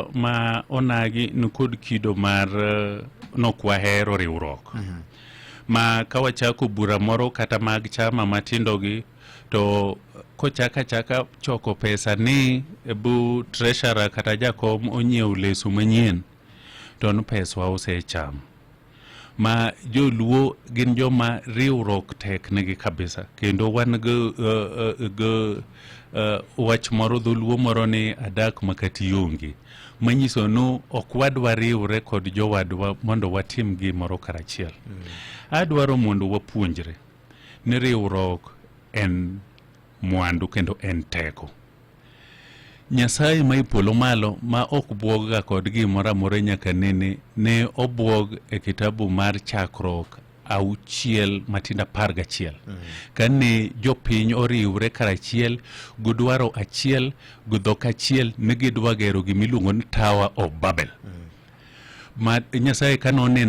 Jowa ma onagi nikod kido mar nok wahero riwruok. Ma ka wachako bura moro kata mag chama matindo gi, to kochak achaka choko pesa ni bu treasurer kata jakom onyiew leso manyien, to no peswa osecham. Ma joluo gin joma riwruok tek negi kabisa, kendo wan gi wach moro, dholuo moro ni adak makati onge, manyiso ni ok wadwa riwre kod jowadwa mondo watim gimoro karachiel. Adwaro mondo wapuonjre ni riwruok en mwandu kendo en teko. Nyasaye ma e polo malo ma ok buog ga kod gimoro amora nyaka nene ne obuog e kitabu mar Chakruok 6 matindo 11 kane jopiny oriwre karachiel gi dwaro achiel, gi dhok achiel, ne gidwa gero gimiluongo ni Tower of Babel. Ma Nyasaye ka noneno